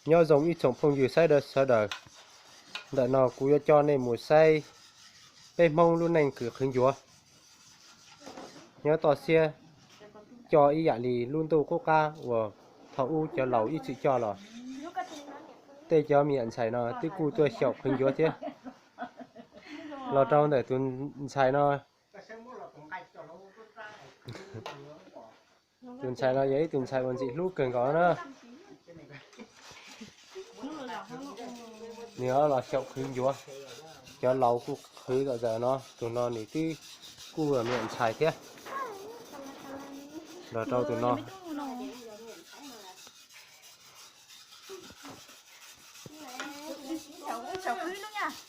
Nyob zoo ib tsoom phooj ywg saib dawb sawv daws, ntawm no kuv yuav coj nej mus saib peb Hmoob lub neej kws qhwv ncuav. Nyob toj siab coj ib yam li lub ntuj qub qab uas thaum ub cov laus ib txwm coj los. Tej cov me nyuam ntxhais no twb kuj tuaj xyaum qhwv ncuav thiab. Los rau ntawm tus ntxhais no, tus ntxhais no yog ib tug ntxhais uas ntxim hlub kawg nkaus na. Nws los xyaum qhwv ncuav, cov laus kuj qhwv tam sim no, tus no nws twb kuj me nyuam ntxhais thiab. Los rau tus no.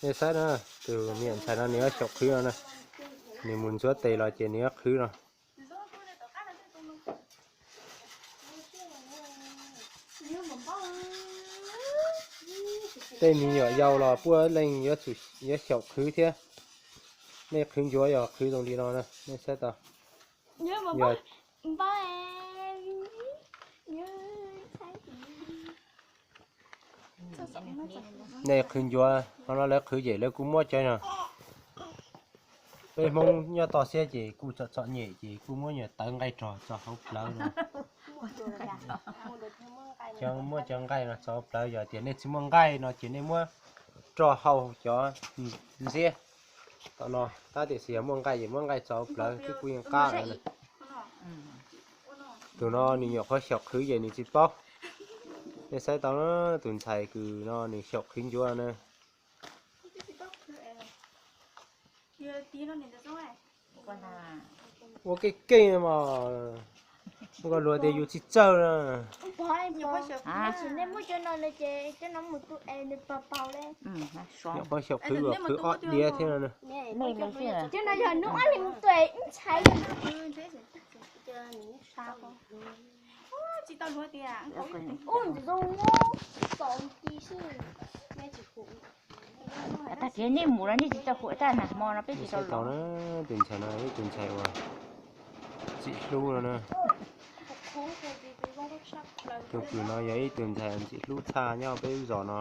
Nej saib na, tus me nyuam ntxhais no nws yuav xyaum qhwv no na. Nws mus ntxuav tes los ces nws yuav qhwv no. Tej me nyuam yaus los puav leej yuav xyaum qhwv thiab. Nej qhwv ncuav yog qhwv zoo li no na, nej saib tau. Nej qhwv ncuav, qhov no lawv qhwv ces lawv kuj muab cov no. Peb Hmoob nyob toj siab ces kuj txom txom nyem ces kuj muab nyuam tawv nqaij rog tso hauv plawv no. Cov muab cov nqaij no tso hauv plawv, yog tias nej tsis muaj nqaij no ces nej muab roj hau cov ntxiab tom no, tab tiam sis yog muaj nqaij ces muab nqaij tso hauv plawv twb kuj yeej qab lawm na. Tus no nws nyuam qhuav xyaum qhwv ces nws tsis paub. Nej saib tau na, tus ntxhais kws no nws xyaum qhwv ncuav na. Ua keej keej mas, koj luag tias yus tsis txawj na. Nej muab cov no no ces cov no mus tu es nws paus paus li. Nyuam qhuav xyaum qhwv uas qhwv ob diav thiab no na. Cov no yog hnub ob leeg mus tu es ib ntxhais. Ub, zoo xyaum ci xwb. Tag kis nej mus los nej tsis tau huam tag nag hmo no peb tsis tau los na. Tus ntxhais no ib tus ntxhais uas ntxim hlub no na. Tus kws no yog ib tug ntxhais ntxim hlub tshaj nyob peb lub zos no.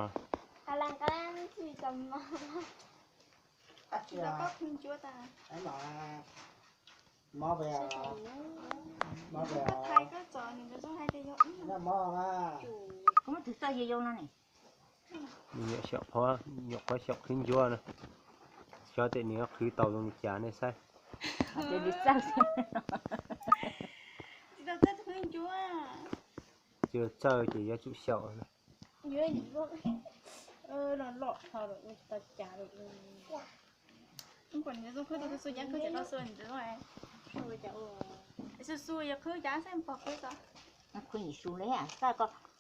Nws nyuam qhuav xyaum qhwv ncuav na, xyov tias nws yuav qhwv tau zoo li cas nej saib. Tsis txawj ces yuav tsum xyaum.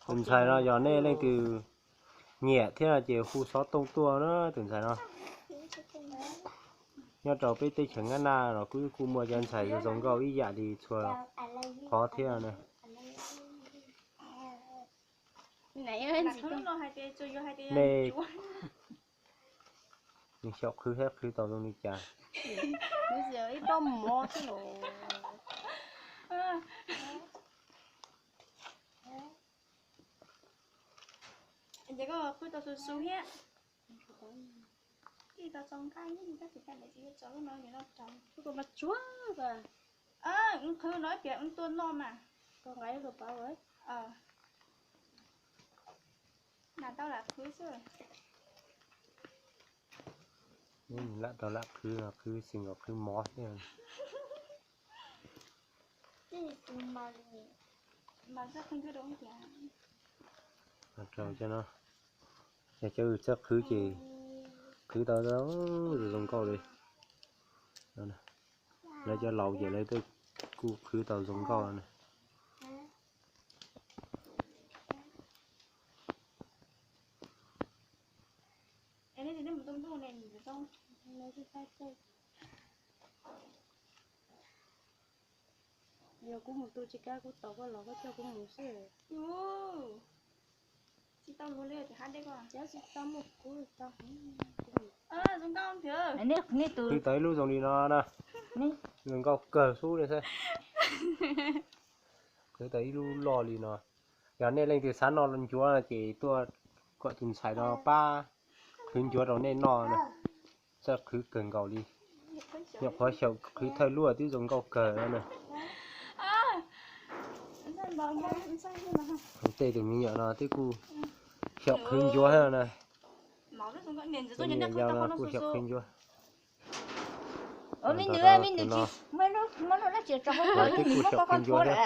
Tus ntxhais no yog nej leej twg nyiam thiab no ces hu xov tooj tuaj na tus ntxhais no. Nyob rau peb teb chaws Nyab Laj los kuj kuj muaj cov ntxhais zoo nkauj ib yam li txhua qhov thiab na. Nej, nws xyaum qhwv thiab qhwv tau zoo li cas? Lam tau lam qhwv, qhwv xwb nkaus qhwv mov thiab. Rau cov no, yog cov txawj qhwv ces qhwv tau zoo nkauj li. Lawv cov laus ces lawv twb kuj qhwv tau zoo nkauj na. Yog kuv mus tu tsis kab kuv tos koj los koj coj kuv mus xwb. Tsis tau luag li, tsis tau muaj kuv tau. Qhwv tau ib lub zoo li no na. Zoo nkauj kawg xwb li xwb. Qhwv tau ib lub loj li no. Yog nej leej twg xav noj ncuav ces tuaj kom tus ntxhais no pab qhwv ncuav rau nej noj na. Txawj qhwv kawg nkaus li. Nyuam qhuav xyaum qhwv thawj luaj twb zoo nkauj kawg no na. Tej tus me nyuam no twb kuj xyaum qhwv ncuav thiab no na. Tus me nyuam yau no kuj xyaum qhwv ncuav. Tus no twb kuj xyaum qhwv ncuav thiab.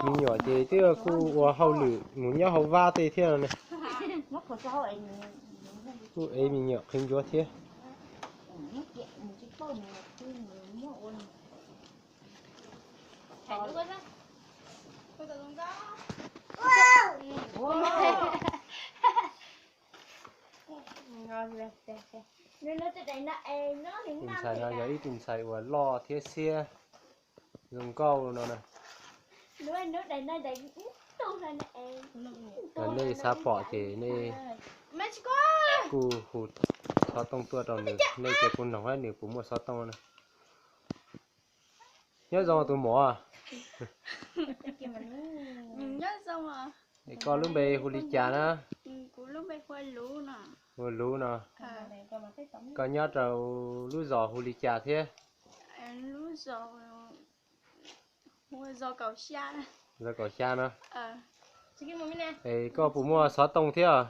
Me nyuam ces twb kuj ua hauj lwm mus nyob hauv vaj tej thiab no na. Kuj ev me nyuam qhwv ncuav thiab. Tus ntxhais no yog ib tug ntxhais uas loj thiab siab zoo nkauj no na. Nej xav pom ces nej kuj hu xov tooj tuaj rau nws, nej cov kuj noog nws puas muaj xov tooj na. Nyob zoo tus muam. Koj lub npe hu li cas na? Hu Luv no. Koj nyob rau lub zos hu li cas thiab? Zos Kaum Xya no. Es koj puas muaj xov tooj thiab?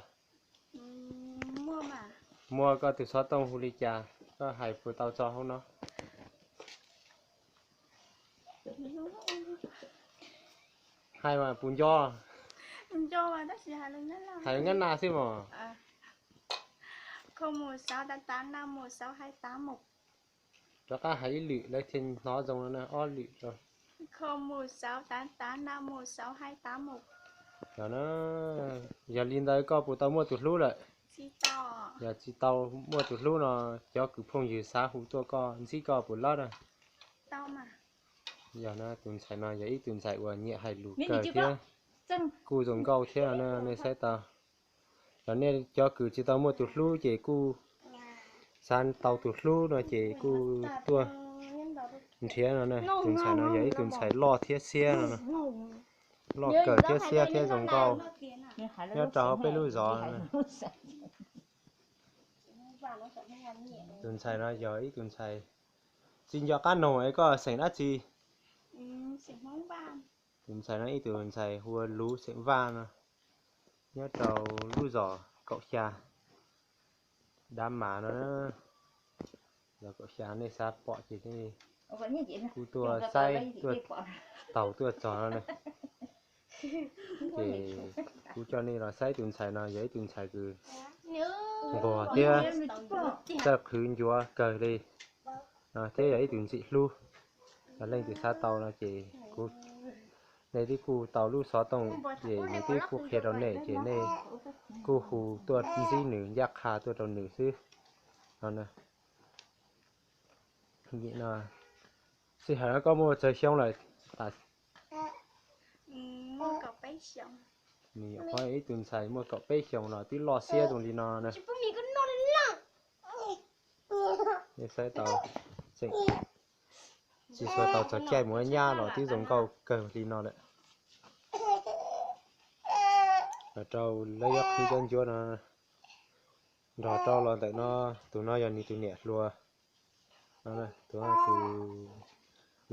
Muaj, koj tus xov tooj hu li cas, koj hais puas tau txog hauv no? Hais mas puas nco? Hais Nyab Laj xwb mas. Rov qab hais ib lwm lawv thiaj hnov zoo no na, ob lwm rau. Yog li ntawd koj puas tau muaj tus hlub lawm? Yog tsis tau muaj tus hlub no, cov kwv phooj ywg xav hu tuaj koj ntsib koj puas lab na? Yog na, tus ntxhais no yog ib tug ntxhais uas nyiam hais lus kawg thiab kuj zoo nkauj thiab no, nej saib tau. Yog nej cov kwv tsis tau muaj tus hlub ces kuj xav tau tus hlub no ces kuj tuaj nrhiav no na. Tus ntxhais no yog ib tug ntxhais loj thiab siab no, loj kawg thiab siab thiab zoo nkauj nyob rau hauv peb lub zos. Tus ntxhais no yog ib tug ntxhais, tsis nco qab noog es koj xeem dab tsi? Tus ntxhais no ib tug ntxhais hu ua Luv xeem Vaj no, nyob rau lub zos Kaum Xya, Dab Mas no. Zos Kaum Xya, nej xav pom ces kuj tuaj saib, tuaj taug tuaj txog no na. Ces kuv coj nej los saib tus ntxhais no, yog ib tug ntxhais kws nquag thiab txawj qhwv ncuav kawg li no, thiab yog ib tug ntxim hlub. Yog leej twg xav tau no ces kuv, nej twb kuj tau lub xov tooj ces nws twb kuj qhia rau nej ces nej kuj hu tuaj ntsib nws ncaj qha tuaj rau nws xwb no. Sij hawm no koj muaj tsawg xyoo lawm? Nws yog ib tug ntxhais muaj kaum peb xyoos los twb loj siab zoo li no na. Nej saib tau, tseem tsis tshua tau txog caij mus ua nyab los twb zoo nkauj kawg li no lawm. Los rau lawv yuav qhwv cov ncuav no, nrog rau los ntawm no, tus no yog nws tus niam hluas. Tus, tus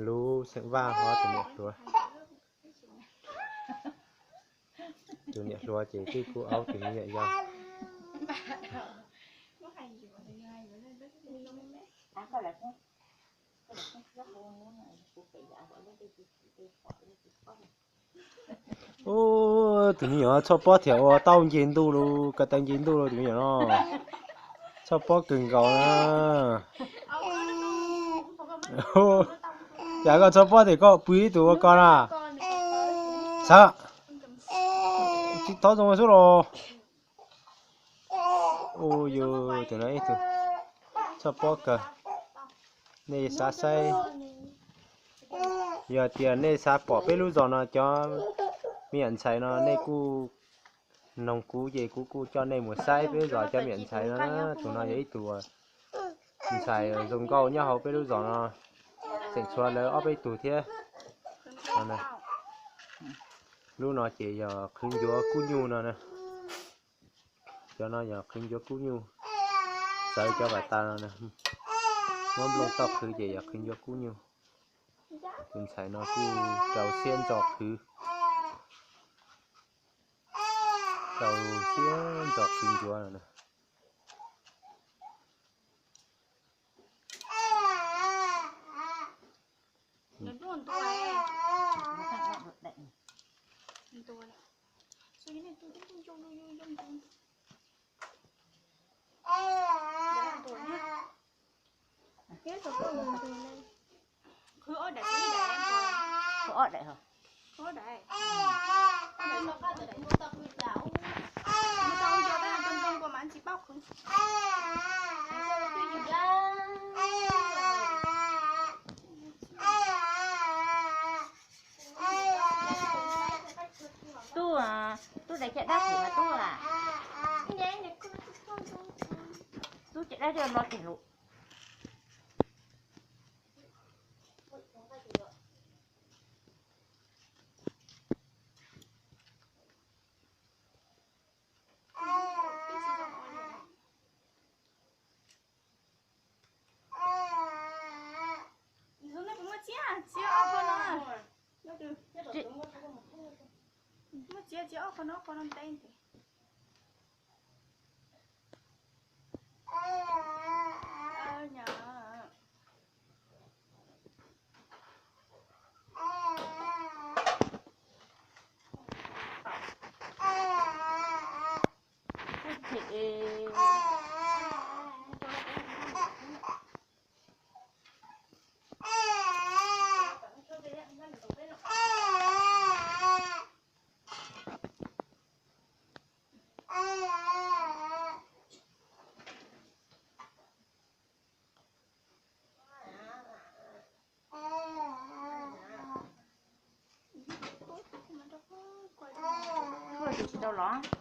Luv xeem Vaj ho tus niam hluas. Tus niam hluas ces twb kuj aub tus me nyuam yau. Ub, tus me nyuam txhoj pob thiab ua tau nce ntuj lawm, ko taw nce ntuj lawm tus me nyuam no. Txhoj pob kawg nkaus na. Cas koj txhoj pob tias koj pw ib tug ua ko na? Xav tsis thov zoo xwb los. Ub, yus tus no ib tug txhoj pob kawg. Nej xav saib, yog tias nej xav pom peb lub zos no cov me nyuam ntxhais no nej kuj noog kuv ces kuv kuj coj nej mus saib peb lub zos cov me nyuam ntxhais no. Tus no yog ib tug ntxhais zoo nkauj nyob hauv peb lub zos no, tseem tshuav lawv ob peb tug thiab. Lub no ces yog qhwv ncuav kub nyuj no na. Cov no yog qhwv ncuav kub nyuj, txawv cov vam tas no na. Muab nplooj toj qhwv ces yog qhwv ncuav kub nyuj. Tus ntxhais no kuj rau siab ntxo qhwv, rau siab ntxo qhwv ncuav no na. Khwv ob daim, khwv ob daim hos. Tub, tub daim caj dab tsis mas tub a. Tub caj dab no teg lus. Muab txiav, txiav ob qho no. Muab txiav, txiav ob qho no, ob qho no ntev ntev. Kuj tsis tau los.